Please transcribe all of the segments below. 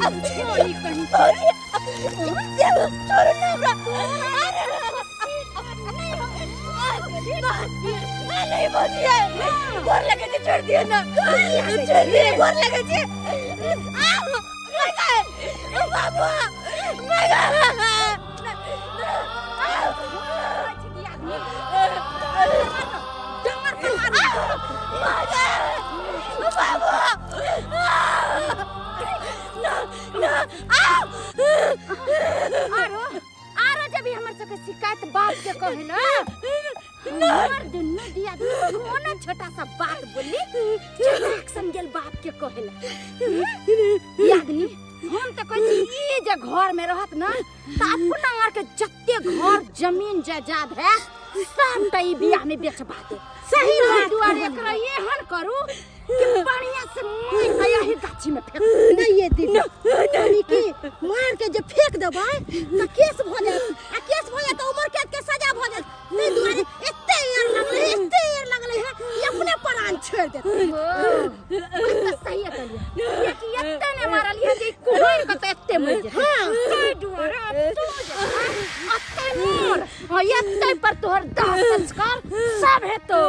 छोड़ी कहीं के छोड़ो ना हमरा। नहीं भौजी, गोर लगे छै, छोड़ दियो ना, छोड़ दियो, गोर लगे छै। बाबू, आरो आरो जब भी हमर सबके शिकायत बाप के कहे ना, हमर दुनू दिया कोनो छोटा सा बात बोली, एक्शन गेल बाप के कहेला। यादनी हम तो कहै छी, ई जे घर में रहत ना त अपना आर के जते घर जमीन जायदाद है सब त ई बियाह में बेचबा दे। सही बात। दुआरे एकरा एहन करू कि बढ़िया से मार के यही गाछी में फेंक। नहीं ये दीदी, यानी कि मार के जे फेंक देबै त केस भ जायत, आ केस भ जायत त उम्र कैद के सजा भ जायत। ताहि दुआरे एते एयर लगलै, एते एयर लगलै है, ई अपने प्राण छोड़ि देत। ओ, बात तऽ सही कहलियै, कियाकि एते ने मारलियै जे कुहरि के तऽ एते मरि जेतै। हाँ। ताहि दुआरे आब तू जे छै, एते मर आ एते पर तोहर दाह संस्कार सब हेतौ।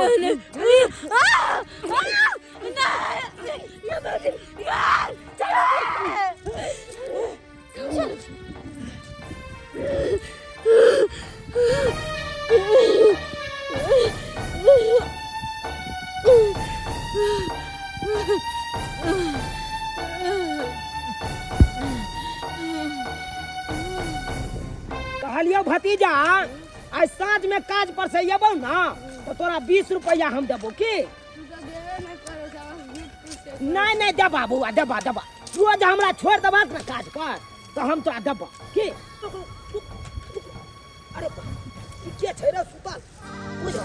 कहलियौ भतीजा, आइ साँझ में काज पर से अयबौ ना तो तोरा 20 रुपया हम देबो की? नहीं नहीं, देबा बौआ, देबा देबा। तू जे हमरा छोड़ देबा ना काज पर तो हम तोरा देबो की। अरे बा, ई के छै रे सुतल? बुझ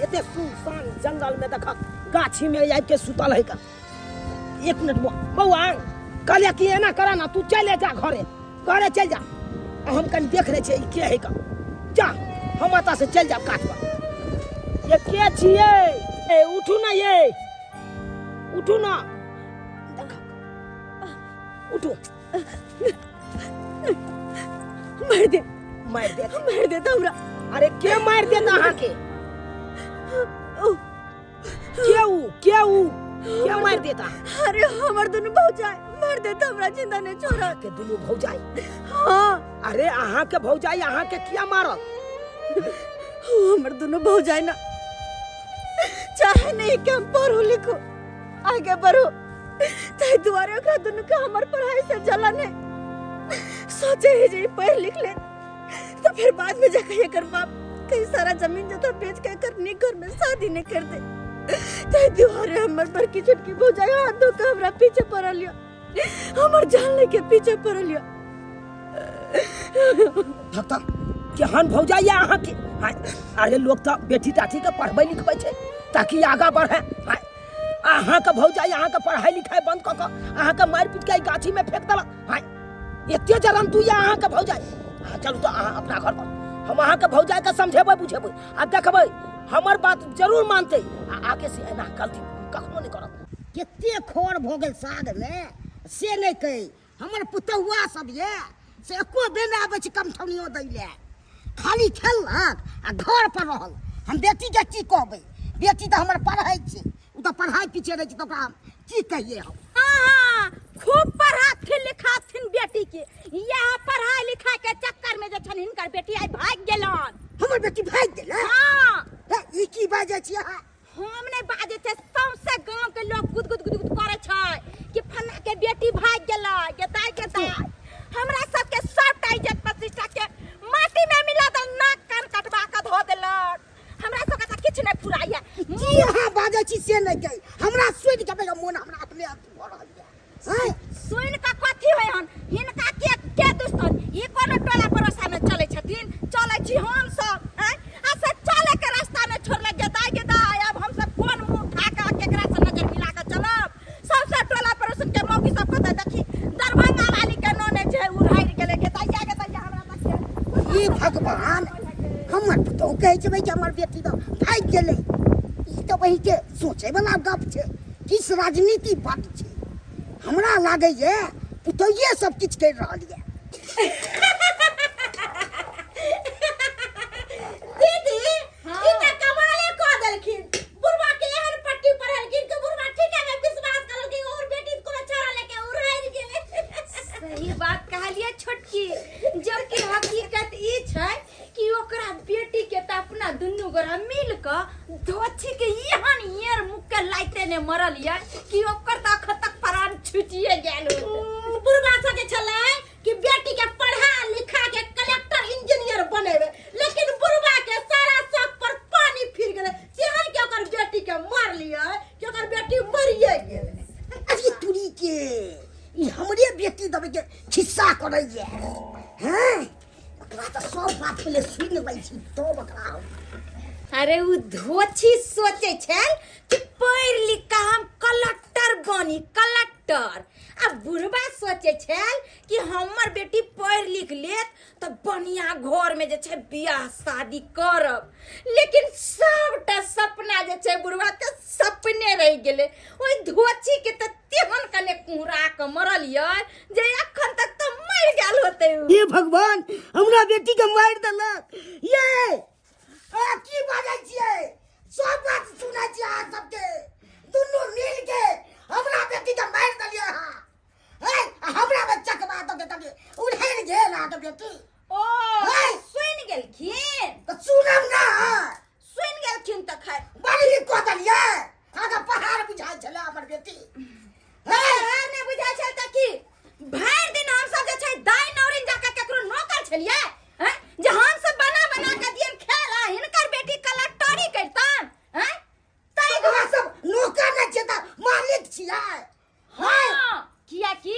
एते सुनसान जंगल में देखक गाछी में आबि के सुतल है का। एक मिनट बौआ, बौआ कहलियै कि एना करा ना, तू चले जा घरे, घरे चल जा, आ हम कनि देख लै छियै ई के है का। जा, हम एतऽ से चलि जायब काज पर। ये के छियै? ए उठू ना, ये उठू ना, देखक उठू। मार दे, मार दे, मार दे हमरा। अरे के मार देता अहाँके? के ऊ, के ऊ, के मार देता? अरे हमर दुनू भौजाई मार देता हमरा, जिंदा नहीं छोड़ा। के दुनू भौजाई? हाँ। अरे अहाँ के भौजाई अहाँ के किया मारत? हमर दुनू भौजाई ना चाहे नहीं कि हम पढ़ो लिखो आगे बढ़ो, ताहि दुआरे ओकरा दुनू के हमर पढ़ाई से जलन है। सोचे है जे पढ़ लिख ले तो फिर बाद में जाके एकर बाप कहीं सारा जमीन जथा बेच के एकर नीक घर में शादी नहीं कर दे। ताहि दुआरे हमर बड़की छोटकी भौजाई हाथ धो के हमरा पीछे पड़ल यो, हमर जान लेके पीछे पड़ल यो। धक धक, केहन भौजाई है अहाँ के? हाँ, अरे लोग तो बेटी टाटी के पढ़बै लिखबै छै ताकि आगा बढ़े। हाँ, अहाँ के भौजाई अहाँ के पढ़ाई लिखाई बंद कऽ कऽ अहाँ के मारि पीट के गाछी में फेंक देलक। हाँ, एते जरन तू या अहाँ के भौजाई। हाँ, चलू तो अहाँ अपना घर पर, हम अहाँ के भौजाई के समझेबै बुझेबै आ देखबै हमर बात जरूर मानतै आ आगे से एना गलती कखनो नहि करत। कते खर भऽ गेल साग में से नहि कही, हमर पुतहुआ सब ये से एको बेर नहि आबै छै कमठौनियो दै लए, खाली खेललक आ घर पर रहल। हम बेटीके की कहबै, बेटी तऽ हमर पढ़ै छै, ओ तऽ पढ़ाइ पीछे रहै छै, तऽ ओकरा हम की कहियै हम। हाँ, खूब पढ़ाथिन लिखाथिन बेटी के, यह पढ़ाई लिखाई के चक्कर में जे छन हिनकर बेटी आई भाग गेलन। हमर बेटी भागि गेलै? हाँ। हे, ई की बाजै छी अहाँ? हम नहीं बाजै छै, सौंसे गांव के लोग गुद गुद गुद गुद करै छै कि फन्ना के बेटी भाग गेलै। गेदाय गेदाय, हमरा सबके सबटा इज्जत प्रतिष्ठा के माटी में मिला दल, नाक कान कटवा के धो देलक। हमरा सबके तऽ किछु नहीं फुराइया। की अहाँ बाजै छी से नहि कही, हमरा सुनि के बेगा मोन हमरा अपने अथी भऽ रहल यऽ। हैं? सुनि कऽ कथी होइ हन? हिनका के के दुस्तन? ई कोनो टोला पड़ोसा में चलै छथिन? चलै छी हम सब, हैं? आ से चले के रास्ता में छोड़ले। गेदाय गेदाय, अब हम सब कोन मुंह उठा के केकरा से नजर मिला के चलब? सबसे टोला पड़ोसन के मौगी सब कहते, देखी दरभंगा वाली के नोने जे उड़ाइर गेलै। गेदाइया गेदाइया, हमरा देखिए ई भगवान, हमर पुतहु कहै छै कि हमर बेटी तऽ भागि गेलै। ई तऽ वही के सोचै वाला गप छै, किस राजनीति बड छै। हमरा लागैए पुतोहिए सब किछु करि रहल यऽ। दीदी, ई तऽ कमाले कऽ देलखिन। बुढ़वा के एहन पट्टी पढ़ेलखिन कि बुढ़वा ठीके में विश्वास करलखिन और बेटी के कोनो छौड़ा लेके उड़ाइल गेलै। सही बात कहलियै छोटकी, जबकि हकीकत ई छै कि ओकरा बेटी के तऽ अपना दुनू गोरा मिल कऽ धोछी के एहन येर मुख के लाइते ने मरल ये कि ओकर तऽ अखन तक प्राण छुटिए गेल होतै। बुढ़वा सोचै छलै कि बेटी के पढ़ा लिखा के कलेक्टर इंजीनियर बनेबे, लेकिन बुढ़वा के सारा शौक पर पानी फिर गेलै। तेहन के ओकर बेटी के मार लियै कि ओकर बेटी मरिए गेलै। अरे तुरी के, ई हमरे बेटी दबे के खिस्सा करैया हैं? ओकरा तऽ सब बात पहिले सुनि लै छी तब ओकरा हम। अरे उ धोछी सोचे छल कि पढ़ लिख के हम कलेक्टर बनी, कलेक्टर। आ बुढ़बा सोचे छल कि हमर बेटी पढ़ लिख लेत तऽ बढ़िया घर में जे छै बियाह शादी करब। लेकिन सबटा सपना जे छै बुढ़बा के सपने रहि गेलै। ओहि धोछी के तऽ तेहन कने कुहरा के मरल ये जे अखन तक तऽ मरि गेल होतै उ। हे भगवान, हमरा बेटी के मारि देलक। ये आ की बाजै छियै? सब बात सुनै छियै अहाँ सबके। दुनू मिल के हमरा बेटी के मारि देलियै अहाँ। हे, आ हमरा बच्चा के बात के तनी उड़ेल गेल अहाँके बेटी। ओ हे! सुनि गेलखिन? तऽ सुनब ना। सुनि गेलखिन तऽ खैर। बड़ी नीक कऽ देलियै। अहाँके पहाड़ बुझाइ छलै हमर बेटी। हे, पहाड़ नहि बुझाइ छल तऽ की? भरि दिन हमसब जे छै दाइ नौरिन जाके केकरो नौकर छलियै हैं? जे हमसब बना बना के दियन खेल आ हिनकर बेटी कलेक्टरी करितन हैं? ताहि दुआरे सब नौकर नहि छियै तऽ मालिक छियै। हाँ, कियाकि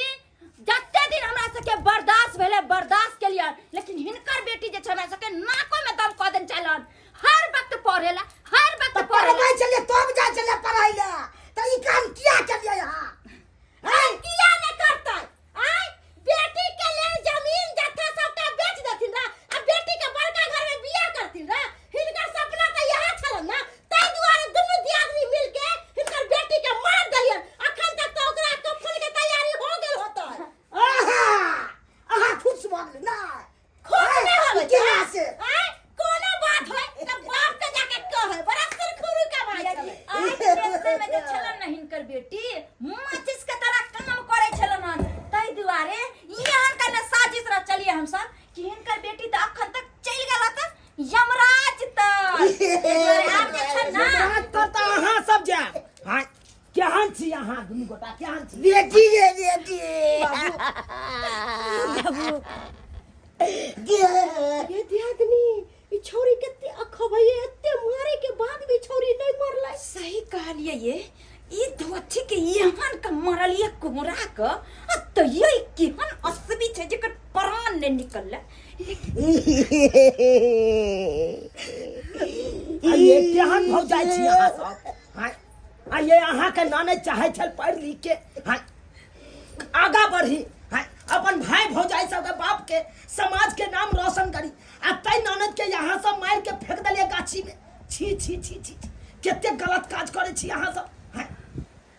जते दिन हमरा सबके बर्दाश्त भेलै बर्दाश्त केलियै, लेकिन हिनकर बेटी जे छै हमरा सबके नाको में दम कऽ देने छलन। हर वक्त पढ़ेला, हर वक्त तऽ पढ़ेला। पढ़बै छलियै तब जाइ छलियै पढ़ै लए, तऽ ई काम किया केलियै अहाँ? हैं? किया नहि करतै? आँय, बेटी के लेल जमीन जत्था सबटा बेच देथिन रा आ बेटी के बड़का घर में बियाह करथिन रा। हिनकर सपना तऽ इएह छलन ना, ताहि दुआरे दुनू दियादनी मिल के हिनकर बेटी के मार देलियन। अखन तक तऽ ओकरा कफन के तैयारी हो गेल होतै। आहा, अहाँ खुश भऽ गेलियै ना? खुश नहि होबै छै। केना से? आँय, कोनो बात होय तऽ बाप के जाके कहै, बड़ा सुरखुरु कमाइ छलै। आइ पैसे में जे छलन ना हिनकर बेटी माचिस के तरह काम करै छलन हन, ताहि दुआरे यहाँ कने साजिश रचलियै हमसब कि हिनकर बेटी तऽ अखन तक चलि गेल होतै यमराज तक। ताहि दुआरे आब जे छै ना यमराज तक तऽ अहाँ सब जायब। हाँ, केहन छी अहाँ दुनू गोटा, केहन छी? बेटी रे बेटी। बाबू। गे। ये दियादनी, ई छौरी कते अखबै, एते मारे के बाद भी छौरी नहीं मरलै। सही कहलियै ये, ई धोथी के एहन के मरलियै कोहरा के, आ तैयो ई केहन असबी छै जेकर प्राण नहि निकललै। आ ये केहन भौजाइ छी अहाँ सब? हाँ, आ ये अहाँके नाने चाहै छल पढ़ि लिख के हाँ आगा बढ़ी, हाँ अपन भाई भौजाइ सबके बाप के समाज के नाम रोशन करी, आ तै ननद के यहाँ सब मारि के फेंक देलियै गाछी में। छी छी छी छी, कते गलत काज करै छी अहाँ सब। हाँ,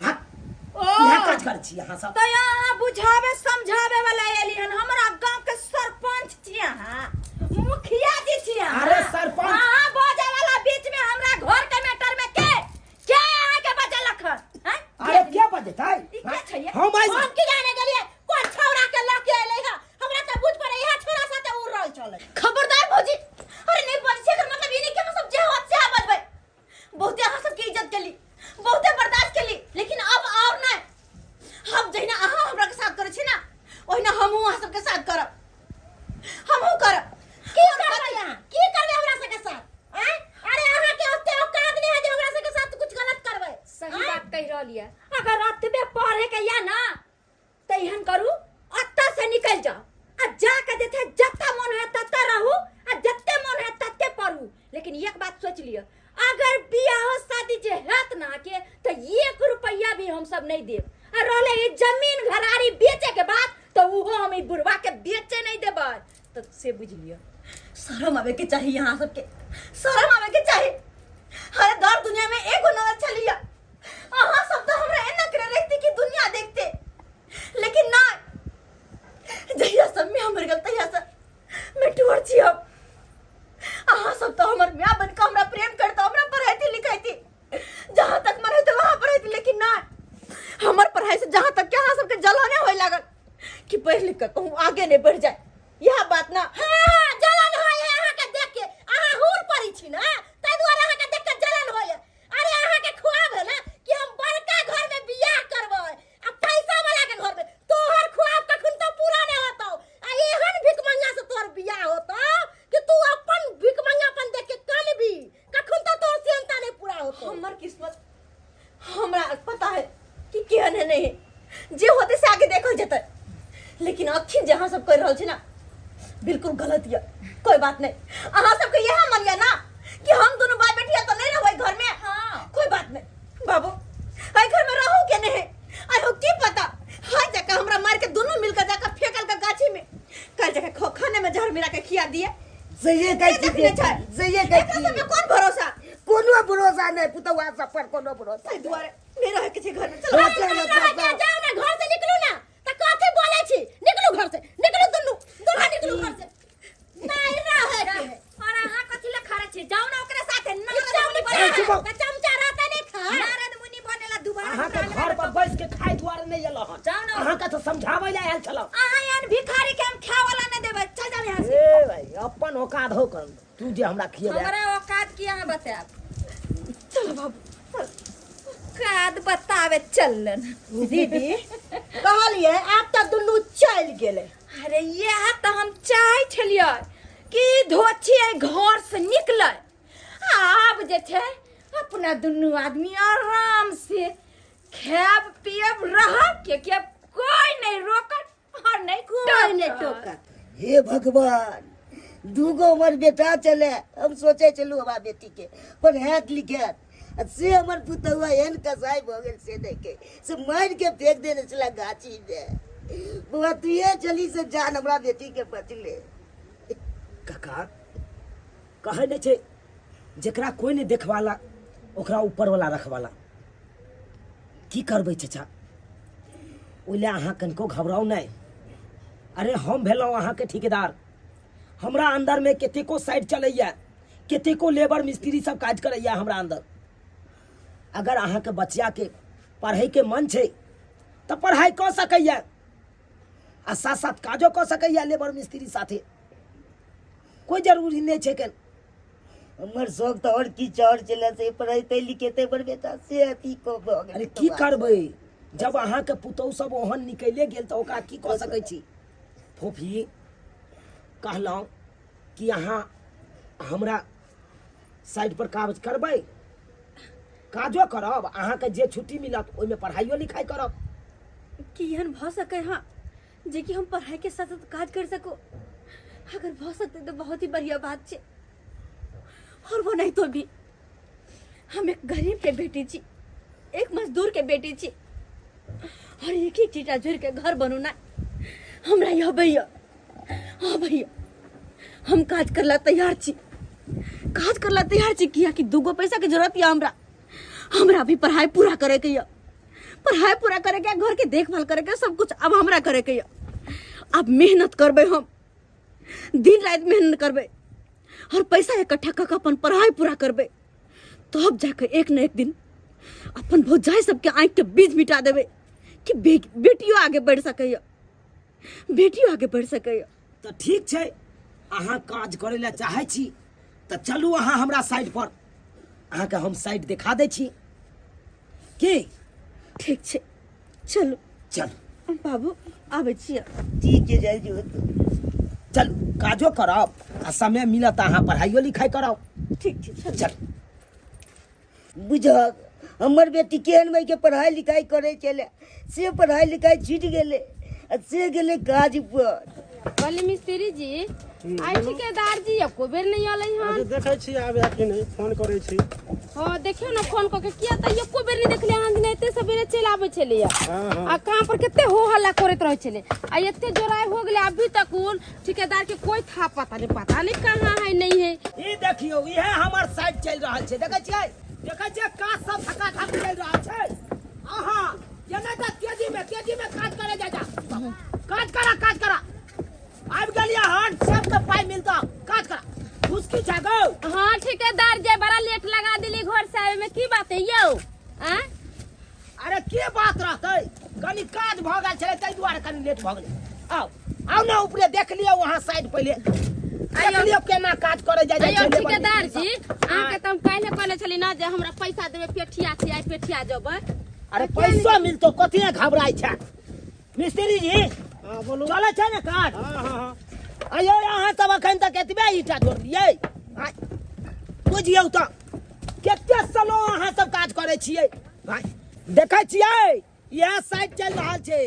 हाँ, ओ, इएह काज करै छी अहाँ सब। तऽ अहाँ बुझाबे समझाबे वाला एली हन? हमरा गांव के सरपंच छी अहाँ, मुखिया जी छी अहाँ। अरे सरपंच। अहाँ बजे वाला बीच में हमरा घर के मैटर में के के अहाँ के बजेलक हन? हैं? अरे के बजेतै? ई के छै ये? हम आइ हम की जाने गेलियै कोन छौड़ा के लऽ के एलै हँ। हमरा तऽ बुझ पड़ै इएह छौड़ा साथे उड़ रहल छलै। खबरदार भौजी, अरे नहीं बजै छै एकर मतलब ई नहीं कि हम सब जे होत से बजबै। बहुते अहाँ सबके इज्जत केली, बहुते बर्दाश्त केली, लेकिन अब और नहीं। हम जहिना अहाँ हमरा के साथ करै छी ना, ओहिना हमहूँ अहाँ सबके साथ करब, हमहूँ करब। की करबै अहाँ? की करबै हमरा सबके साथ? आँय? अरे अहाँ के ओते औकात नहीं है जे हमरा सबके साथ कुछ गलत करबै। सही बात कहि रहल ये। अगर रातबे पढ़े के या ना तऽ एहन करू, अतऽ से निकलि जाउ आ जा के जे छै जतऽ मन है ततऽ रहू आ जते मन है तते पढ़ू। लेकिन एक बात सोच लिअ, अगर बियाह शादी जे हैत ना के तऽ 1 रुपैआ भी हम सब नहीं देब। आ रहले ई जमीन घरारी बेचे के बाद तऽ उहो हम ई बुढ़वा के बेचे नहीं देबै, तऽ से बुझि लिअ। शरम आवे के चाही यहाँ सबके, शरम आवे के चाही। अरे दर दुनिया में एगो ननद छलिया, अहाँ सब तो हमरा एना करे रखती कि दुनिया देखते, लेकिन ना कि पढ़ लिख के कहूँ आगे नहीं बढ़ जाए, यह बात ना। हाँ, जलन होय है अहाँ के देख के, अहाँ हुर पड़ी छी ना, ताहि दुआरे अहाँ के देख के जलन होय है। अरे अहाँ के ख्वाब है ना कि हम बड़का घर में बियाह करबै आ पैसा वाला के घर में, तोहर ख्वाब कखन तो पूरा नहीं होतौ। आ एहन भिखमंगा से तोहर बियाह होतौ कि तू अपन भिखमंगापन देख के कानबी, कखन तो तोहर सेहनता नहीं पूरा होतौ। हमर किस्मत हमरा पता है कि केहन है नहीं है, जे होते से आगे देखल जेतै, लेकिन अखिन जे अहाँ सब कर रहल छी ना बिल्कुल गलत यऽ। कोई बात नहीं, अहाँ सबके यह मन यऽ ना कि हम दोनों बाप बेटिया तो नहीं रहबै घर में। हाँ। कोई बात नहीं बाबू, एहि घर में रहू के नहीं, आइ हो की पता हाय जाके हमरा मार के दोनों मिलकर जाकर फेंकल के गाछी में, कल जाके खाने में जहर मिला के खिया दिए। सहिए कहै छी देखने छै। सहिए कहै एकरा छी। सबके कोन भरोसा? कोनो भरोसा नहि पुतौआ सब पर, कोनो भरोसा ताहि दुआरे नहि रहै के छै घर में। चलो हाँ, चलो, नहीं रहै के, जाओ ना घर से निकलू ना, त कथी बोलै छी? निकलू घर से, निकलू दुनू, दुनू निकलू घर से। नहीं रहै के। और अहाँ कथी ले खड़ा छी? जाओ ना ओकरा साथे। नारद मुनि ए, चुप बनेला त चमचा रहता नहीं खा। नारद मुनि बनेला दुबारा अहाँके घर पर बैस के खाय दुआरे नहि एलहुँ हन। जाउ ना। अहाँके तऽ समझाबै लए आयल छलहुँ। अहाँ एहन भिखारी के हम खाय वाला नहि देबै, चल जाओ यहाँ से। ए भाई, अपन औकात हो कर, तू जे हमरा खिएबे। हमरा औकात की अहाँ बतायब? चलो बाबू चल। औकात बतावे चलन। दीदी कहलिए आब तऽ दुनू चलि गेलै। अरे इएह तऽ हम चाहै छलियै कि धोछी एहि घर से निकलै, आब जे छै अपना दुनू आदमी आराम से खायब पियब रहब, कियाकि आब कोई नहीं रोकत और नहीं कोई नहीं टोकत। टोकत। हे भगवान, दूगो हमर बेटा चले, हम सोचे छलहुँ हमरा बेटी के पढ़ायत लिखायत, आ से हमर पुतहुआ एहन कसाई भऽ गेल से नहि के से मारि के फेंक देने छला गाछी में। बौआ तुहे चली से जान हमरा बेटी के बचले। काका कहै नहि छै जेकरा कोई नहि देखवाला ओकरा ऊपर वाला रखवाला। की करबै चचा, ओहि लए अहाँ कनिको घबराउ नहि। अरे हम भेलहुँ अहाँके ठेकेदार, हमरा अंदरमे कतेको साइड चलैए, कतेको लेबर मिस्त्री सब काज करैए हमरा अंदर। अगर अहाँके बचियाके पढ़ैके मन छै तऽ पढ़ाइ कऽ सकैए आ साथ साथ काजो कऽ सकैए लेबर मिस्त्री साथे, कोइ जरूरी नहि छै के। हमर शौक तऽ आओर किछु आओर छलै, से पढ़ेतै लिखेतै हमर बेटा से अथी कऽ भऽ गेलै। अरे की करबै जब अहाँके पुतहु सब ओहन निकले गेल तऽ ओकरा की कऽ सकै छी। फोफी कहलहुँ कि अहाँ हमरा साइड पर काज करबै, काजो करब, अहाँके जे छुट्टी मिलत ओहिमे पढ़ाइयो लिखाइ करब। की एहन भऽ सकै हँ जे कि हम पढ़ाई के साथ साथ काज कर सको? अगर भऽ सकते तो बहुत ही बढ़िया बात छै, और वो नहीं तो भी हम एक गरीब के बेटी छी, एक मजदूर के बेटी छी, और एक एक चीटा जोड़ के घर बनौना हमरा यह भैया। हाँ भैया, हम काज करला तैयार छी, काज करला तैयार छी, किया कि दूगो पैसा के जरूरत यऽ हमरा। हमरा भी पढ़ाई पूरा करे के यऽ, पढ़ाई पूरा करे के, घर के देखभाल करे के, सब कुछ अब हमरा करे के यऽ। अब मेहनत करबै, हम दिन राति मेहनत करबै और पैसा इकट्ठा कऽ के अपन पढ़ाई पूरा करबै, तब जाके एक न एक दिन अपन भौजाई सबके आँखि के बीज मिटा देबै कि बेटियो आगे बढ़ि सकैए, बेटियो आगे बढ़ि सकैए। तऽ ठीक छै, अहाँ काज करै लए चाहै छी तऽ चलू अहाँ हमरा साइड पर, अहाँके हम साइड देखा दै छी। की ठीक छै, चलू। चलू बाबू, आबै छियै। ठीक छै, जाइ जो। चलू काजो करब आ समय मिलत तऽ अहाँ पढ़ाइयो लिखाइ करब। ठीक छै, चलू। चलू। बुझक हमर बेटी केहन के पढ़ाई लिखाई करे छलै, से पढ़ाई लिखाई छूटि गेलै आ से गेलै काज पर। कहली मिस्त्री जी, आइ ठेकेदार जी एको बेर नहीं अलै हन। अच्छा देखै छी आबे कि नहि, फोन करै छी। हाँ देखियौ ने फोन कऽ के, किया तऽ एको बेर नहीं देखलियै हन, दिन एते सबेरे चलि आबै छलैया। हाँ, हाँ। आ काम पर कते हो हल्ला करैत रहै छलै, आ एते जोराइ हो गेलै अभी तक उन ठेकेदार के कोई था पता नहीं, पता नहीं कहाँ है नहीं है। ई देखियौ, इहे हमर साइड चलि रहल छै, देखै छियै, देखै छियै काज सब धकाधक चलि रहल छै। अहाँ जेना तऽ तेजी में, तेजी में काज करे जा जा, काज करा, काज करा। आबि गेलियै हन, सबके पाइ मिलतौ, काज करा। फुसकी छै गौ। हाँ ठेकेदार जे बड़ा लेट लगा देली घर से आवे में, की बात है यौ? आ? अरे के बात रहतै, कनी काज भऽ गेल छलै ताहि दुआरे कनी लेट भऽ गेलै। आओ आओ ना ऊपरे देख लियौ अहाँ साइड पहिले देख लियौ केना काज करे जाय अयो छै ठेकेदार जी अहाँके तऽ हम काल्हि कहने छली ना जे हमरा पैसा देबै पेठिया छै आइ पेठिया जेबै अरे पैसो मिलतो कथी घबराइ छै मिस्त्री जी हाँ बोलू चलै छै ने काज हाँ हाँ हाँ अयो अहाँ सब अखन तक एतबे ईटा जोड़लियै आँय, बुझियौ तऽ कते स्लो अहाँ सब काज करै छियै आँय, देखै छियै इएह साइड चलि रहल छै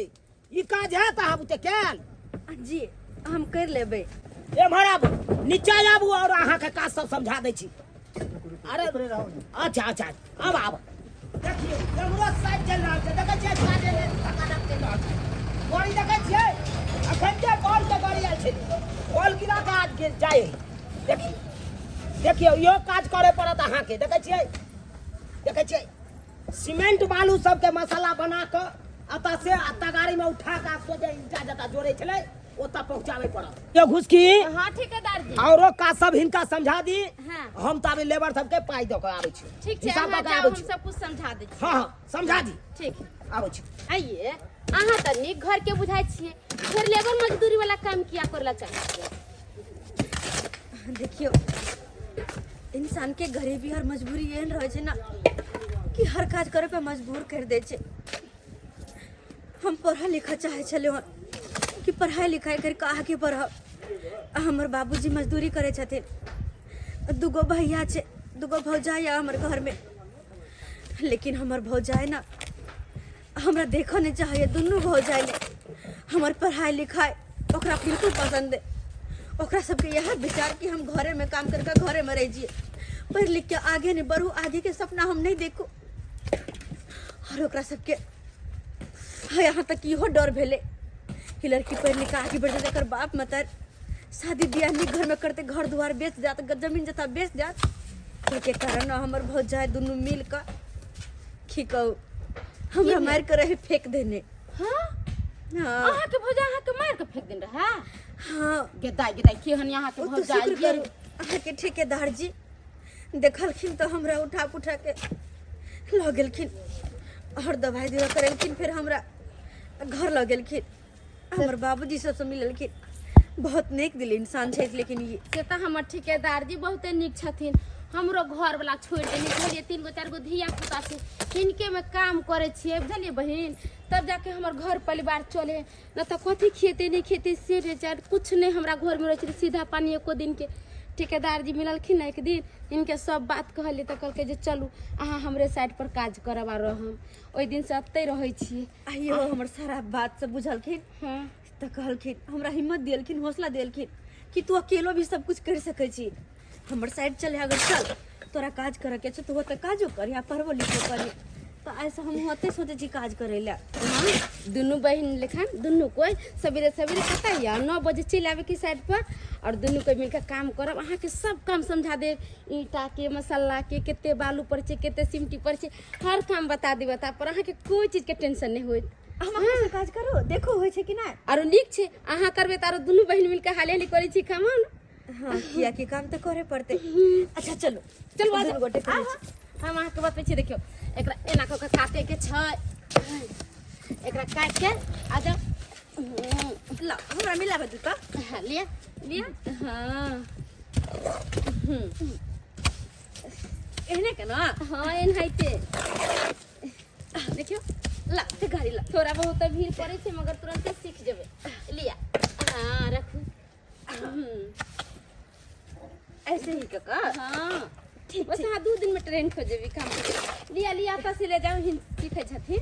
ई काज हैत अहाँ बुते कयल जी हम कर लेबै एम्हर आबू नीचा आबू और अहाँके काज सब समझा दै छी अरे अच्छा अच्छा आब आब देखियौ एम्हरो साइड चलि रहल छै देखै छियै काज एने धकाधक चलि रहल छै गाड़ी देखै छियै अखन जे बॉल के गाड़ी आयल छै बॉल गिरा के आज गेल जाइ है देखियौ देखियौ इहो काज करे पड़त अहाँके देखै छियै देखै छियै सीमेंट बालू सबके मसाला बना कऽ एतऽ से आ तगारी में उठा कऽ सोझे ईंटा जतऽ जोड़ै छलै ओतऽ पहुँचाबै पड़त यो घुसकी हाँ ठेकेदार जी औरो काज सब हिनका समझा दी हाँ। हम तऽ अभी लेबर सबके पाइ दऽ कऽ आबै छी ठीक छै हिसाब अहाँ दऽ कऽ जाउ आबै हम छी सब कुछ समझा दै छी हाँ हाँ समझा दी ठीक आबै छी आइए अहाँ तऽ नीक घर के बुझाइ छियै फेर लेबर मजदूरी वाला काम किया करला चाहै छियै देखियौ इंसान के गरीबी और मजबूरी एहन रहै छै ना कि हर काज करे पे मजबूर कर दै छै हम पढ़ऽ लिखऽ चाहै छलहुँ हन कि पढ़ाइ लिखाइ करि कऽ आगे बढ़ब आ हमर बाबूजी मजदूरी करै छथिन दूगो भैया छै दूगो भौजाइ यऽ हमर घरमे लेकिन हमर भौजाइ ने हमरा देखऽ नहि चाहैए दुनू भौजाइ ने हमर पढ़ाइ लिखाइ ओकरा बिल्कुल पसन्द नहि ओकरा सबके इएह विचार कि हम घरेमे काम करि कऽ घरेमे रहि जियै पढ़ि लिख के आगे नहि बढ़ू आगेके सपना हम नहि देखू आओर ओकरा सबके हाँ यहाँ तक इहो डर भेलै कि लड़की पढ़ि लिख कऽ आगे बढ़ि जेतै एकर बाप मतर शादी बियाह नीक घरमे करतै घर दुआर बेच जायत जमीन जथा बेच जायत ताहिके कारण हमर भौजाइ दुनू मिल कऽ की कहू हमरा मारि कऽ रहे फेंक देने हाँ हाँ अहाँके भौजा अहाँके मारि के फेंक देने रहे हाँ गेदाइ गेदाइ केहन अहाँके ओ तऽ भौजाइ शुक्र ये करू अहाँके ठेकेदार जी देखलखिन तऽ हमरा उठा पुठा के लऽ गेलखिन आओर दवाइ दिवा करेलखिन फेर हमरा घर लऽ गेलखिन हमर बाबूजी सबसँ मिललखिन बहुत नीक दिल इंसान छै लेकिन ई से तऽ हमर ठेकेदार जी बहुते नीक छथिन हमरो घरवला छोड़ि देने बुझलियै तीन गो चारि गो धिया पुता छै हिनकेमे काम करै छियै बुझलियै बहिन तब जाके हमर घर परिवार चले न तऽ कथी खेतै नहि खेतै से रे जान कुछ नहि हमरा घरमे रहै छलै सीधा पानी एको दिनके ठेकेदार जी मिललखिन ने एक दिन हिनके सब बात कहलियै तऽ कहलकै जे चलू अहाँ हमरे साइड पर काज करब आ रहम ओहि दिनसँ एतहि रहै छियै आइयो हमर सारा बात सब बुझलखिन हँ तऽ कहलखिन हमरा हिम्मत देलखिन हौसला देलखिन कि तू अकेलो भी सब कुछ कर सकै छी हमर साइड चल अगर चल तोरा काज करऽ के छौ तऽ ओतऽ काजो कर या पढ़बो लिखबो करी तऽ आइसँ हम ओतै सोचै छी काज करै लए हाँ दुनू बहिन लेखन दुनू कोई सवेरे सवेरे पता यऽ 9 बजे चलि आबैके साइड पर और दुनू कोई मिलकर काम करब अहाँके सब काम समझा देब ईंटा के मसाला के कते बालू पर छै कते सिमटी पर छै हर काम बता देब पर अहाँके कोई चीज के टेंशन नहि होइत हम अपने से काज करू देखू होइ छै कि नहि आरो नीक छै अहाँ करबै तऽ आरो दुनू बहिन मिलके हाली हाली करै छी काम हाँ कियाकि काम तऽ करे पड़तै अच्छा चलू चलू आ दुनू जाउ। गोटे करै आउ, छी। हम अहाँके बतबै छी देखियौ एकरा एना कऽ कऽ काटे के छै एकरा काटि के आ जाउ ला हमरा मिलाबै दू तऽ हाँ, लिअ लिअ हाँ एहने के ना हाँ एनाहिते देखियौ ला ते गाड़ी ला थोड़ा बहुत तऽ भीड़ पड़ै छै मगर तुरन्ते सीख जेबै लिअ हाँ रखू ऐसे ही कका हाँ ठीक बस अहाँ 2 दिन में ट्रेन हो जेबी काम करे। लिअ लिअ एतऽ से ले जाउ हिन सीखै छथिन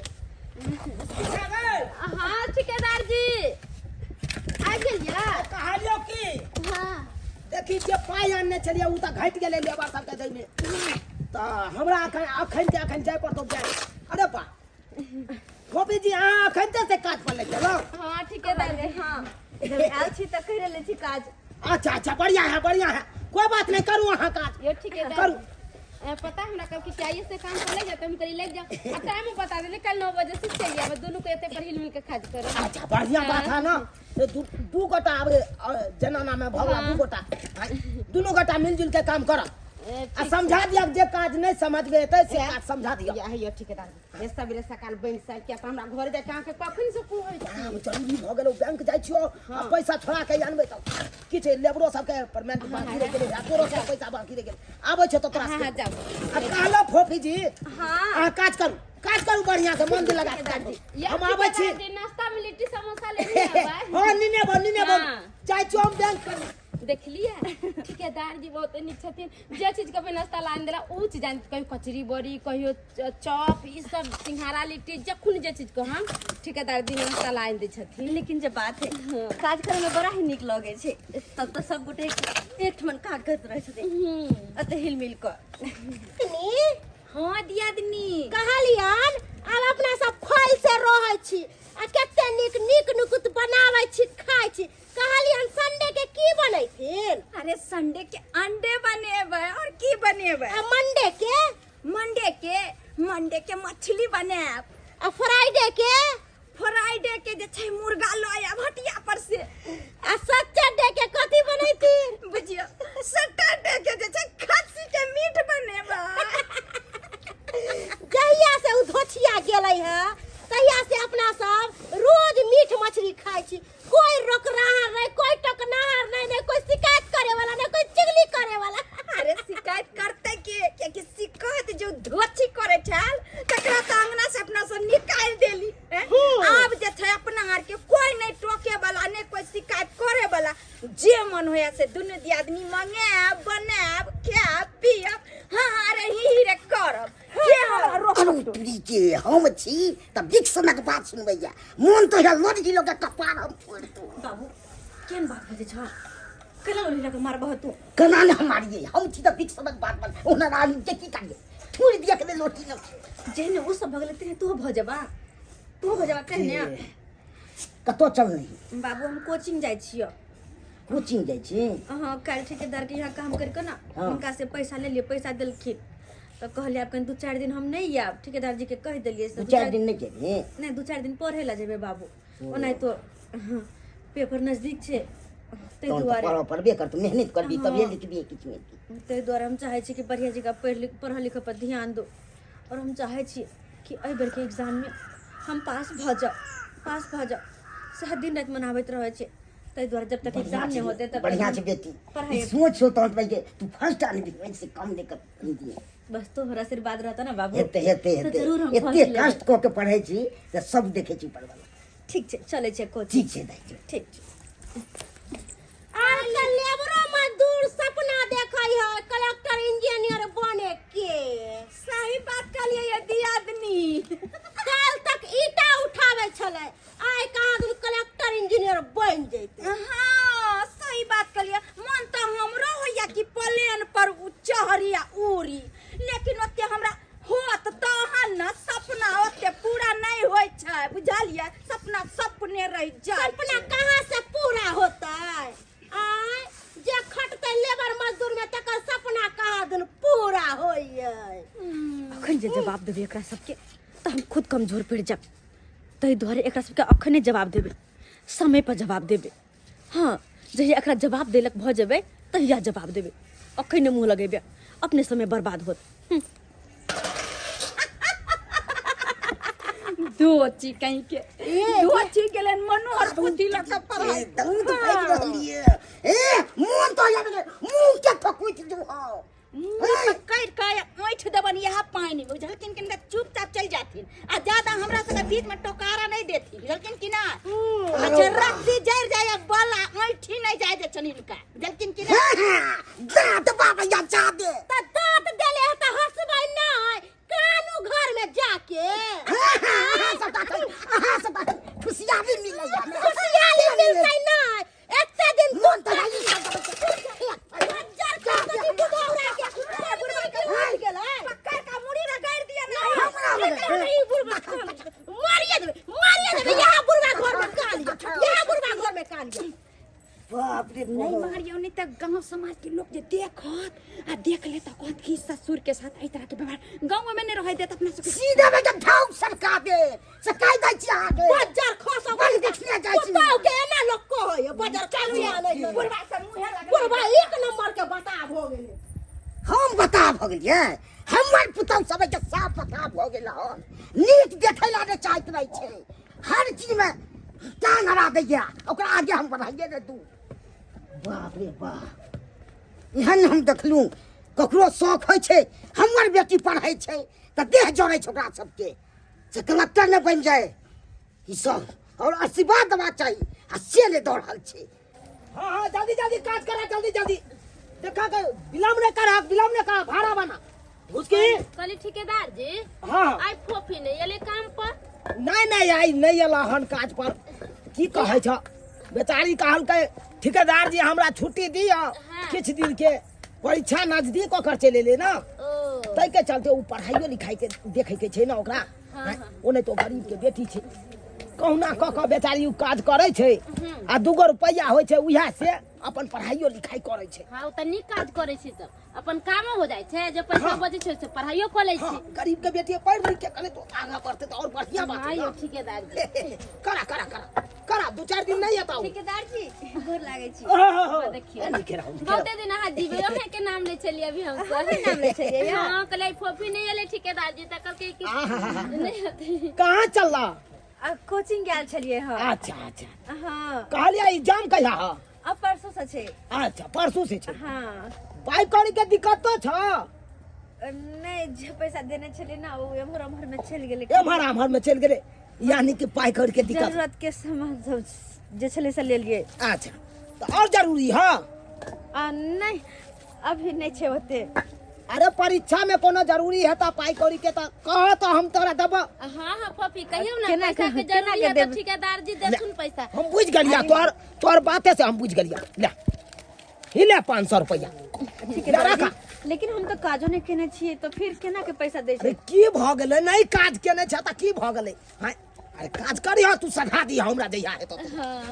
हाँ ठेकेदार जी आबि गेलियै कहलियौ की हाँ देखी जे पाइ आनने छलियै ओ तऽ घटि गेलै लेबर सबके दैमे तऽ हमरा अखन अखन के अखन जाय पड़तौ जाय अरे बा गोपी जी अहाँ अखन से काज पर लागि गेलहुँ हाँ ठेकेदार जी हाँ जब आयल छी तऽ करि लै छी काज अच्छा अच्छा बढ़िया है बढ़िया है कोई बात नहीं करू अहाँ काज यो ठेकेदार करू ए, पता है हमरा कल कि चाहिए से काम पर लग जाते हम करी लग जाओ आ टाइम बता देने कल 9 बजे से चलिए आबे दोनों को एते पर हिल मिल के काज करो अच्छा बढ़िया बात है ना ये दू दू गोटा आबे जनाना में भगला दू गोटा दुनू गोटा मिलजुल के काम करब आ समझा दिया जे काज नहीं समझ में एतै से काज समझा दिया। या हैया ठेकेदार जी सबेरे सकाल बनि साल किया तऽ हमरा घर जाके अहाँके कखन से कहै छी। काम जरूरी भऽ गेल, बैंक जाइ छियो आ पैसा छोड़ा के आनबै तऽ किछु लेबरो सबके पेमेंट बाकी रहि गेलै आ तोरो सबके पैसा बाकी रहि गेलै। आबै छै तऽ तोरा हाँ, सबके। जाउ। आ कहलहुँ फोफी जी, हाँ। अहाँ काज करू, काज करू बढ़िआँ से मन लगा के काज करू। हम आबै छी। नाश्ता में लिट्टी समोसा लेने आबै। हाँ, नीने बन, नीने बन। हाँ। जाइ छियो हम बैंक करू। देखलियै ठेकेदार जी बहुत नीक छथिन, जे चीज कभी नाश्ता लानि देला ओ चीज आनि, कहियो कचरी बड़ी, कहियो चॉप, ई सब सिंघाड़ा लिट्टी, जखन जे चीज कहम ठेकेदार जी नाश्ता लानि दै छथिन। लेकिन जे बात है, काज करे में बड़ा ही नीक लगे छै, तब तऽ सब गोटे एक ठमन काज करैत रहै छथिन एते हिल मिल कऽ। हाँ दियादनी। कहलियन आब अपना सब खोल से रहै छी आ कते नीक नीक नुकुत बनाबै छी, खाइ छी। कहलियन संडे के की बनैथिन? अरे संडे के अंडे बनेबै और की बनेबै। आ मंडे के? मंडे के मछली बनायब। आ फ्राइडे के? फ्राइडे के जे छै मुर्गा लऽ आयब हटिया पर से। आ सैटरडे के कथी बनैथिन? बुझियौ सैटरडे के जे छै खस्सी के मीट बनेबै। जहिया से उ धोछिया गेलै है तहिया से अपना सब रोज मीट मछली खाइ छी, कोई रोकनाहार नहीं, कोई टोकनाहार नहीं, नहीं कोई शिकायत करे वाला, नहीं कोई चुगली करे वाला। अरे शिकायत करते के, कियाकि शिकायत जो धोछी करे छल तकरा तऽ अंगना से अपना सब निकालि देली। हैं? आब जे छै अपना आर के कोई नहीं टोके वाला, नहीं कोई शिकायत करे वाला, जे मन होया से दुनू दियादनी मंगायब, बनायब, खायब पियब, हाँ हाँ रे ही ही रे करब। के हमरा रोकत? अरे तुरी के हम छी त बिक सनक बात सुनबैया, मोन तो है लड़की लोग के कपार हम फोड़ दो। बाबू केहन बात बजै छ, केना लोली के मारबह तू? केना ने हम मारिए, हम छी त बिक सनक बात बन ओना रानी के की करिए, छोड़ दिया के लोटी न। जेहने ओ सब भगले तेहने तू भऽ जेबा, तू भऽ जेबा तेहने। कतौ चल नहीं। बाबू हम कोचिंग जाइ छियो। कोचिंग जाइ छी? हाँ, काल्हि ठेकेदार के यहाँ काम करके ना हाँ। हुनका से पैसा ले लिए, पैसा देलखिन तऽ कहलियै आब कनि 2-4 दिन हम नहि आयब, ठेकेदार जी के कहि देलियै से। 2-4 दिन नहि जेबही? नहि, 2-4 दिन पढ़े लए जेबै बाबू, ओनाहि तो पेपर नजदीक छै ताहि तहन तऽ दुआरे। पढ़ऽ पड़बे करतौ, मेहनत करबी तभिए हाँ। लिखबी किछु ने किछु। ताहि दुआरे हम चाहै छी कि बढ़िआँ जकाँ पढ़ि लिख पढ़ऽ लिखऽ पर ध्यान दू, और हम चाहै छी कि एहि बेरके एग्जाममे हम पास भऽ जाउ, पास भऽ जाउ, सएह दिन राति मनाबैत रहै छी। ताहि दुआरे जब तक एग्जाम नहि होतै तब तक बढ़िया हम छै बेटी, पढ़ाइ ई सोच हो तहन भाई के तू फर्स्ट आनबी, ओहि से कम नहि कर दिए। बस तोहर आशीर्वाद रहता ना बाबू। हेतै हेतै तऽ हेतै। जरूर हम एते फर्स्ट लेबै। कष्ट कऽ के पढ़ै छी तऽ सब देखै छी ऊपर वाला। ठीक छै, चलै छै कोचिंग। ठीक छै दाइ, चल। ठीक छै। आब तऽ लेबरो मजदूर सपना देखै है कलेक्टर इंजीनियर बने के। सही बात कहलियै ये दियादनी। काल तक ईटा उठाबै छलै, आइ कहाँ दिन कलेक्टर इंजीनियर बनि जैतै। हाँ सही बात कहलियै, मन तऽ हमरो होइया कि प्लेन पर उ चढ़ी आ उड़ी, लेकिन ओते हमरा होत तहन न, सपना ओते पूरा नहि होइ छै, बुझलियै? सपना सपने रहि जाइ। सपना कहाँ से पूरा होतै? आय जे खटतै लेबर मजदूर में तकर सपना कहाँ दिन पूरा होइए। अखन जे जवाब देबै एकरा सबके तऽ हम खुद कमजोर पड़ि जायब, ताहि दुआरे एकरा सबके अखने जवाब देबै, समय पर जवाब देबै। हाँ, जहिया एकरा जवाब देलक भऽ जेबै तहिया जवाब देबै, अखन मुँह लगेबै, अपने समय बर्बाद होत। दोची कहीं के दोची गेलन मनोहर पोथी लऽ कऽ पढ़ाइ। ए, दंग भागि रहलियै। ए, मोन तो याद गेल, मुँह के थकुचि दू हौ। मुँह पकड़ि कऽ ऐंठ देबनि इएह पानि मे, बुझलखिन कि नहि? चुपचाप चलि जाथिन आ ज्यादा हमरा सबके बीच मे टोकारा नहि देथिन, बुझलखिन कि नहि? अच्छा रस्सी जरि जाय बला ऐंठी नहि जाय दै छनि हिनका, बुझलखिन कि नहि? हाँ, दाँत बाबा या जादे। तऽ दाँत देले है तऽ हँसबै नहि, कानू घर में जाके। हाँ, हाँ, अहाँ सब तखन, अहाँ सब तखन खुशियाली मिलैया ने। खुशियाली मिलतै नहि, एते दिन मोन तऽ राजी बज्जर खा कऽ बुढ़ौरा के, बुढ़वा के उठि गेलै। पकड़ कऽ मुड़ी रगड़ि दिअ ने। हमरा लग। ई बुढ़वा मारिए देबै, मारिए देबै, यहाँ बुढ़वा घर में कान लिअ, यहाँ बुढ़वा घर में कान लिअ। बाप रे नहीं बाप। मारियो, नहीं तो गांव समाज के लोग जे देखत आ देख ले तो कहत कि ससुर के साथ एहि तरह के व्यवहार गांव में नहीं रहे देत अपना सबके। सीधे में जब ठाव सरका दे सकाई दै छी अहाँके। बज्जर खसब। बड़ देखने जाइ छी। पुतहु के एना लोक कहैए, बज्जर चलू या नहि चलू। बुढ़वा सब मुँहे लगल। बुढ़वा एक नंबर के बता भऽ गेलै। हम बता भऽ गेलियै हमर पुतहु सब के साफ बता भऽ गेल हन नीक देखै ला नहि चाहैत रहै छै हर चीजमे टांग अड़ा दैया ओकरा आगे हम बढ़ाइए नहि दू बाप रे बाप एहन हम देखलहुँ ककरो शौक होइ छै हमर बेटी पढ़ै छै तऽ देह जड़ै छै ओकरा सबके से कलेक्टर नहि बनि जाय ई सब और आशीर्वाद देबाक चाही आ से नहि दऽ रहल छै हाँ हाँ जल्दी जल्दी काज करा जल्दी जल्दी देखा के विलम्ब नहीं करा विलम्ब नहीं करा भाड़ा बना घुसकी कहली ठेकेदार जी हाँ आइ फोफी नहीं एले काम पर नहीं नहीं आई नहीं अला हन काज पर की कहै छ बेचारी कहलकै ठेकेदार जी हमरा छुट्टी दिअ किछु दिन के परीक्षा नजदीक ओकर चलि एलै ने ओ ताहिके चलते ओ पढ़ाइयो लिखाइ के देखैके छै ने ओकरा ओ नहि तऽ ओ गरीबके बेटी छै कहुना कऽ कऽ बेचारी ओ काज करै छै आ दूगो रुपैआ होइ छै उएह से अपन पढ़ाइयो लिखाइ करै छै हाँ ओ तऽ नीक काज करै छै तब अपन कामो हो जाइ छै जे पैसा बचै छै से पढ़ाइयो कऽ लै हाँ छै गरीब के बेटी पढ़ लिख के कने तो आगा बढ़ते तो और बढ़िया बात हाँ है यौ ना। ठेकेदार जी करा करा करा करा दू चार दिन नहीं आता ठेकेदार जी गोर लागै छी देखियौ लिखे रहो बहुते दिन अहाँ जीबै अहें के नाम ले छलियै अभी हम सब नाम लै छलियै यौ? हाँ कहलियै फोफी नहीं एलै ठेकेदार जी तऽ कहलकै कि नहीं होतै कहाँ चल रहा आ कोचिंग गेल छलियै हँ अच्छा अच्छा हँ कहलियै एग्जाम कहिया है आ परसों से छै अच्छा परसों से छै हँ पाइ कौड़ी के दिक्कत तो छ नहि जे पैसा देने छलियै ने ओ एम्हर ओम्हर मे चलि गेलै एम्हर आम्हर में चलि गेलै यानी कि पाइ कौड़ी के दिक्कत जरूरत के सामान सब जे छलै से लेलियै अच्छा तऽ और जरूरी है आ नहि अभी नहि छै ओते अरे परीक्षा में कोनो जरूरी है तऽ पाइ कौड़ी के तऽ कह तऽ हम तोरा देबऽ हाँ हाँ फोफी कहियौ ना केना पैसा के केना के जरूरी है तऽ देबै? ठेकेदार जी देथुन पैसा हम बुझि गेलिया तोहर तोहर बाते से हम बुझि गेलिया ले ही ले 500 रुपया ठीक ले रखा लेकिन हम तऽ काजो नहि केने छियै तऽ फिर केना के पैसा दै अरे छै की भऽ गेलै नहि काज केने छै तऽ की भऽ गेलै हाँ अरे काज करिह तू सधा दिह हमरा जहिया हेतौ तो।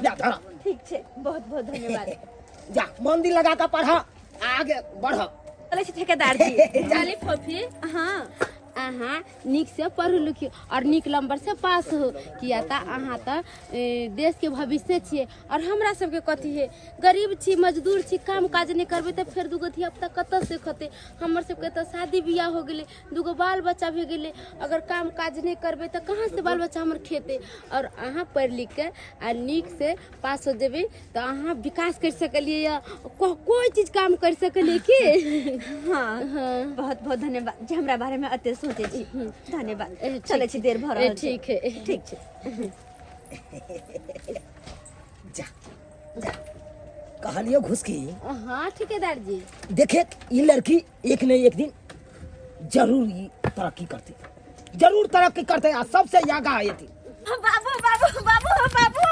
ले धर ठीक छै बहुत बहुत धन्यवाद जा मन दिल लगा कऽ पढ़ आगे बढ़ चलै छी ठेकेदार जी चली फोफी हाँ अहाँ नीक से पढ़ू लिखू और नीक नंबर से पास हो किया तऽ अहाँ तऽ देश के भविष्य छियै और हमरा सबके कथी है गरीब छी मजदूर छी काम काज नहि करबै तऽ फेर दूगो धियापुता कतऽ से खतै हमर सबके तऽ शादी बियाह हो गेलै दूगो बाल बच्चा भए गेलै अगर काम काज नहि करबै तऽ कहाँ से बाल बच्चा हमर खेतै और अहाँ पढ़ि लिख के आ नीक से पास हो जेबै तऽ अहाँ विकास करि सकलियै यऽ कोइ चीज काम करि सकलियै की हाँ बहुत बहुत धन्यवाद जे हमरा बारे में अते सोचे छी धन्यवाद ठीक चलै छी देर भऽ रहल छै ठीक है ठीक छै जा जा कहलियो घुसकी हाँ ठेकेदार जी देखे ई लड़की एक नहीं एक दिन जरूर ई तरक्की करते जरूर तरक्की करते आ सबसे आगा एती बाबू बाबू बाबू बाबू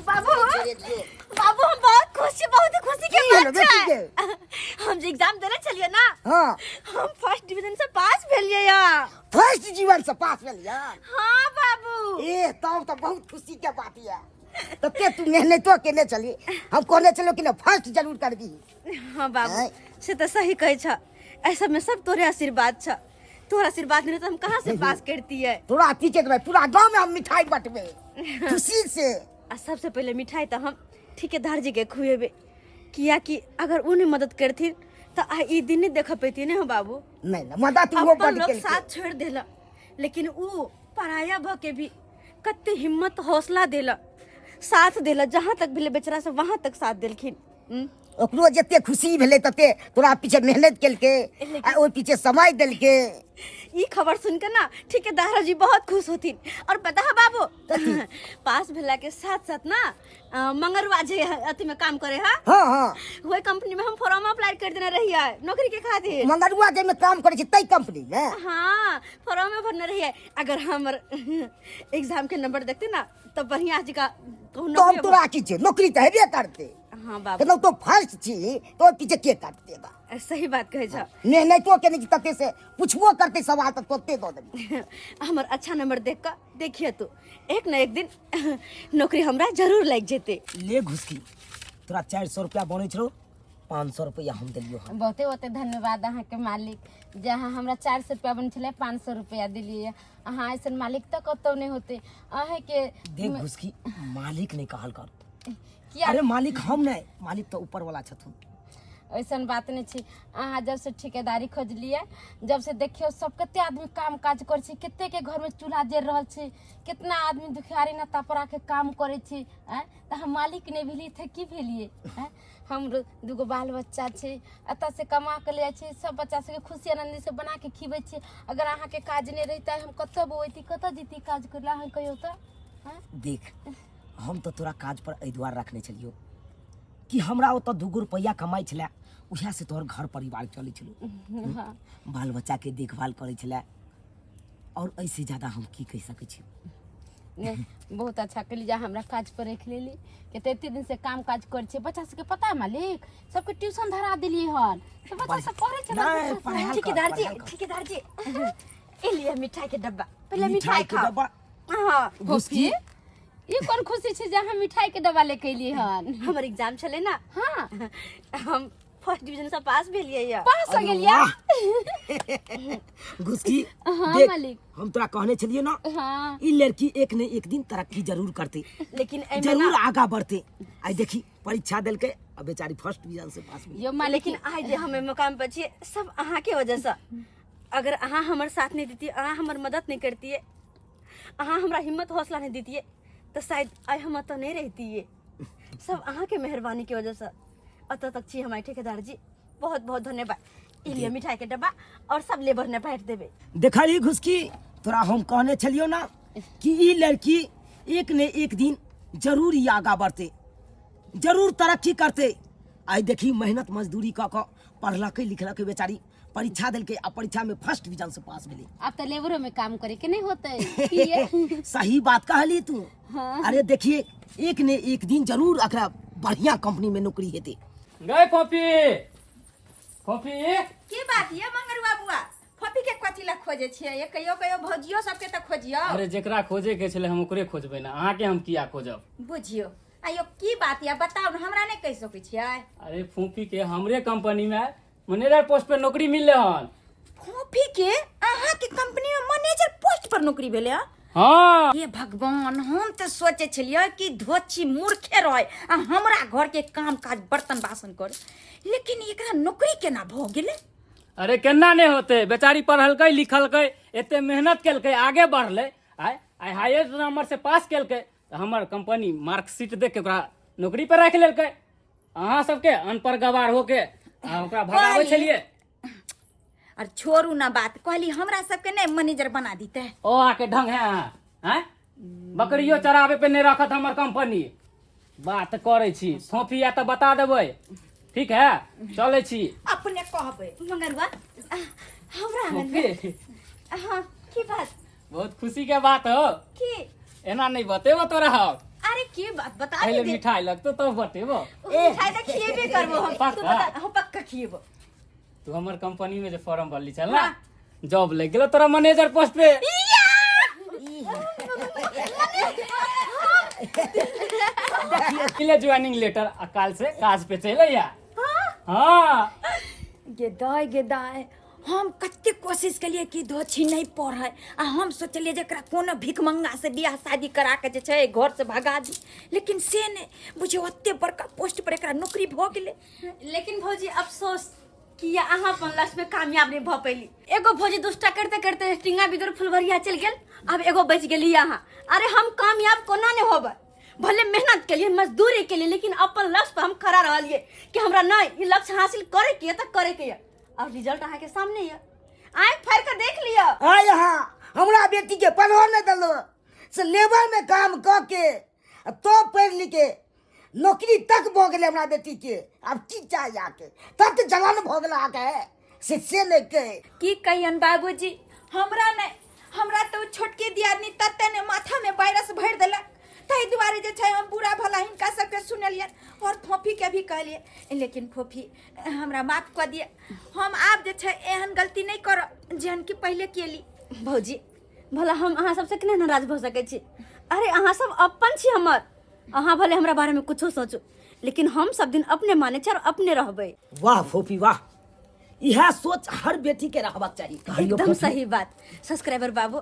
बाबू बाबू हम बहुत खुश छी बहुत ही खुशी के की भेलो बात छै बेटी के? हम जे एग्जाम देने छलियै ना हाँ हम फर्स्ट डिवीजन से पास भेलियै या फर्स्ट जीवन से पास भेल या हाँ बाबू ए तब तो बहुत खुशी के बात या तते तू मेहनतो केने चली हम कहने चलो कि ना फर्स्ट जरूर करबी हाँ बाबू आँय। से तो सही कहै छ ऐसा में सब तोरे आशीर्वाद छ तोरा आशीर्वाद नहीं तो हम कहाँ से पास करती है तोरा अथी के देबै पूरा गांव में हम मिठाई बटबै खुशी से आ सबसे पहले मिठाई तो हम ठेकेदार जी के खुएबे किया कि अगर उ नहीं मदद करथिन तो आ ई दिन नहीं देख पैती नहीं हो बाबू नहीं ना मदद वो अपन बड लोग केलकै साथ छोड़ देला लेकिन उ पराया भ के भी कते हिम्मत हौसला देला साथ देला जहाँ तक भेलै बेचारा सब वहाँ तक साथ देलखिन ओकरो जते खुशी भेलै तते तोरा पीछे मेहनत केलकै आ ओहि पीछे समय देलकै ई खबर सुन के ना ठेकेदार जी बहुत खुश होथिन और पता है बाबू पास भेला के साथ साथ ना मंगरुआ जे अथी में काम करे है हाँ हाँ वही कंपनी में हम फॉर्म अप्लाई कर देने रहिए नौकरी के खातिर मंगरुआ जाहिमे काम करै छै ताहि कंपनी मे हाँ फॉर्म में भरने रहिए अगर हमर एग्जाम के नंबर देखते ना तो बढ़िया जी का कहूँ तो हम नौकरी तोरा की छै नौकरी तऽ हेबे करतै हाँ बाबू केना तो फर्स्ट छी तो पीछे के काटते बा सही बात कहे छ मेहनतो केने छी तते से पूछबो करते सवाल तऽ तोते दऽ देबी हमर अच्छा नंबर देख कऽ देखिए तू एक न एक दिन नौकरी हमरा जरूर लागि जेतै ले घुसकी तोरा 400 रुपया बनै छौ 500 रुपया हम देलियो हन बहुते बहुते धन्यवाद अहाँके मालिक जे अहाँ हमरा 400 रुपया बन छलै 500 रुपया दिलियै अहाँ ऐसन मालिक तऽ कतौ नहि होते अहाँके देख घुसकी मालिक नहीं कहल कर किया अरे मालिक हम नहीं मालिक तो ऊपर वाला छथुन ऐसन बात नहीं छै। अहाँ जब से ठेकेदारी खोजलियै, जब से देखियौ सब कते आदमी काम काज करै छै, कते के घर में चूल्हा जरि रहल छै, कितना आदमी दुखियारी ना तपरा के काम करै छै। आँय, तऽ हम मालिक नहि भेलियै तऽ की भेलियै? आँय, हमरो दूगो बाल बच्चा छै, एतऽ से कमा के ले जाइ छै, सब बच्चा सबके खुशी आनन्द से बना के खिबै छियै। अगर अहाँके काज नहि रहितै, हम कतऽ बौऐती, कतऽ जैती काज करै लए, अहाँ कहियौ तऽ? आँय? देख, हम तऽ तोरा काज पर एहि दुआरे रखने छलियौ कि हमरा ओतऽ दूगो रुपैआ कमाइ छलै, उएह से तोहर घर परिवार चलै छलौ, बाल बच्चाके देखभाल करै छलै, और एहिसे ज्यादा हम की कहि सकै छी? नहीं, बहुत अच्छा कली जा हमरा काज पर रख लेली। के एते दिन से काम काज करै छियै, बच्चा सबके पता है मालिक, सबके ट्यूशन धरा देलियै हन, सब बच्चा सब पढ़ै छै। नहीं, पढ़ायल कर, ठेकेदार जी, पढ़ायल कर। ठेकेदार जी, ए लिअ मिठाई के डब्बा, पहिले मिठाई मिठाई के खाओ। डब्बा? हाँ। घुसकी, ई कोन खुशी छै जे अहाँ मिठाई के डब्बा लेके एलियै हन? हमर एग्जाम छलै ना। हाँ। हम फर्स्ट डिवीजन से पास भेलियै या। पास हो गेलियै? घुसकी। हाँ। देख, मालिक। हम तोरा कहने छलियै ना। हाँ। ई लड़की एक ने एक दिन तरक्की जरूर करते, लेकिन एहिमे जरूर ना आगा बढ़ते। आई देखी, परीक्षा देलकै आ बेचारी फर्स्ट डिवीजन से पास भेलै। यो मालिक, लेकिन आइ जे हम एहि मुकाम पर छियै, सब अहाँके वजह से। अगर अहाँ हमर साथ नहीं देतियै, अहाँ हमर मदद नहीं करतियै, अहाँ हमरा हिम्मत हौसला नहीं देतियै, तऽ शायद आइ हम एतऽ नहीं रहितियै। सब अहाँके मेहरबानी के वजह से अतऽ तक छी हमारे। ठेकेदार जी, बहुत बहुत धन्यवाद। ई लिअ मिठाई के डब्बा और सब लेबर ने बांटि देबै। देखली घुसकी, तोरा हम कहने छलियौ ना कि ई लड़की एक ने एक दिन जरूर ई आगा बढ़ते, जरूर तरक्की करते। आइ देखी, मेहनत मजदूरी कऽ कऽ पढ़लकै लिखलकै, बेचारी परीक्षा देलकै आ परीक्षा में फर्स्ट डिवीजन से पास भेलै। आब तऽ लेबरो में काम करे के नहीं होते की ये? सही बात कहली तू। अरे देखिए, एक ने एक दिन जरूर एकरा बढ़िया कंपनी में नौकरी हेतै। गए फोफी, फोफी। की बात ये मंगरुआ बुआ, फोफी के कथी ला खोजे छियै? ये कहियो कहियो भौजियो सबके तऽ खोजियो। अरे, जेकरा खोजे के छलै हम ओकरे खोजबै ने, अहाँके हम किया खोजब? बुझियो, आयो की बात या, बताउ ने, हमरा नहि कहि सकै छियै? अरे, फूफी के हमरे कंपनी में मैनेजर पोस्ट पे नौकरी मिलले हन। फोफी के अहाँ के कंपनी में मैनेजर पोस्ट पर नौकरी भेलै हँ? हाँ। हे भगवान, हम तऽ सोचे छलियै कि धोची मूर्खे रहे आ हमरा घर के काम काज बर्तन बासन करे, लेकिन एकरा नौकरी केना भऽ गेलै? अरे, केना नहि होते? बेचारी पढ़लकै लिखलकै, एते मेहनत केलकै, आगे बढ़लै, आइ आइ हाईएस्ट नंबर से पास केलकै, तऽ हमर कंपनी मार्कशीट देख के ओकरा नौकरी पर राखि लेलकै। अहाँ सबके अनपढ़ गवार होके आ ओकरा भगाबै छलियै। और छोड़ू ना बात, कहली हमरा सबके नहीं मैनेजर बना दीते? ओ आके ढंग है अहाँ? आँय, बकरियो चराबे पे नहीं रखत हमर कंपनी। बात करै छी। फोफी या तऽ बता देबै। ठीक है, चलै छी। अपने कहबै। मंगरुआ, हमरा आंगन में? फोफी। हाँ, की बात? बहुत खुशी के बात हो। की? एना नहीं बतेबो तोरा हम। अरे, की बात बता पहले दे। मिठाई लगतो तब बतेबो। मिठाई तऽ खिएबे करबो हम। पक्का? तू बता, हम पक्का खिएबो। तू हमर कंपनी में जे फॉर्म भरली छल ना, जॉब लग गेलो तोरा मैनेजर पोस्ट पे। देखिए, ज्वाइनिंग लेटर आ काल से काज पे चले या। हाँ। गे दाय, गे दाय, हम कते कोशिश केलिए कि धोछी नहीं पढ़े, आ हम सोचलिए जे एकरा कोनो भिखमंगा से बियाह शादी करा के जे छै घर से भगा दी, लेकिन से नहीं बुझियौ, ओते बड़का पोस्ट पर एकरा नौकरी भऽ गेलै। लेकिन भौजी, अफसोस कि अहाँ अपन लक्ष्य में कामयाब नहीं भऽ पैली। एगो भौजी दुष्टा करते करते टिंगा बिदुर फुलवरिया चल गेल, अब एगो बच गेली अहाँ। अरे, हम कामयाब कोना नहीं होबै? भले मेहनत के लिए, मजदूरी के लिए, लेकिन अपन लक्ष्य पर हम खड़ा रहलिए कि हमरा नहीं ई लक्ष्य हासिल करे के है तऽ करे के है, और रिजल्ट अहाँ के सामने है, आँख फाड़ के देख लिअ। आ यहाँ हमरा बेटी के पढ़ो नहीं दिलो से लेबर में काम क के आ तो पढ़ लिख के नौकरी तक भऽ गेलै हमरा बेटी के। आब की चाही आके? तत जलन भऽ गेल अहाँके से नहि के। की कहियन बाबूजी, हमरा नहि, हमरा तऽ ओ छोटकी दियादनी तते ने माथा में वायरस भरि देलक, ताहि दुआरे जे छै हम बुरा भला हिनका सबके सुनलियनि और फोफी के भी कहलियै। लेकिन फोफी, हमरा माफ कऽ दिअ, हम आब जे छै एहन गलती नहि करब जेहन कि पहिले केली। भौजी, भला हम अहाँ सबसे केना नाराज भऽ सकै छी? अरे, अहाँ सब अपन छी हमर। अहाँ भले हमरा बारे में कुछो सोचू, लेकिन हम सब दिन अपने माने छी और अपने रहबै। वाह फोफी वाह, इएह सोच हर बेटी के रहबाक चाही। कहियो एकदम फोफी। सही बात। सब्सक्राइबर बाबू,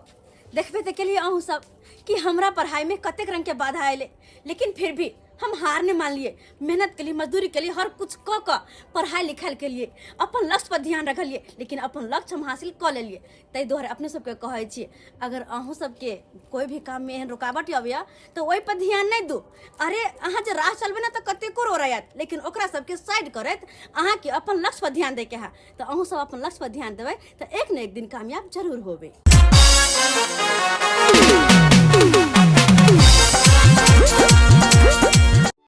देखबे तऽ केलियै अहूँ सब कि हमरा पढ़ाइमे कतेक रङ्गके बाधा अयलै, लेकिन फिर भी हम हार नहि मानलियै। मेहनत केलियै, मजदूरी केलियै, हर कुछ कऽ कऽ पढ़ाइ लिखाइ केलियै, अपन लक्ष्य पर ध्यान रखलियै, लेकिन अपन लक्ष्य हम हासिल कऽ लेलियै। ताहि दुआरे अपने सबके कहै छी, अगर अहूँ सबके कोइ भी काममे एहन रुकावट अबैया तऽ ओहिपर ध्यान नहि दू। अरे अहाँ जे राह चलबै ने तऽ कतेको रोड़ा आयत, लेकिन ओकरा सबके साइड करैत अहाँके अपन लक्ष्य पर ध्यान दैके है। तऽ अहूँ सब अपन लक्ष्य पर ध्यान देबै तऽ एक ने एक दिन कामयाब जरूर होबै।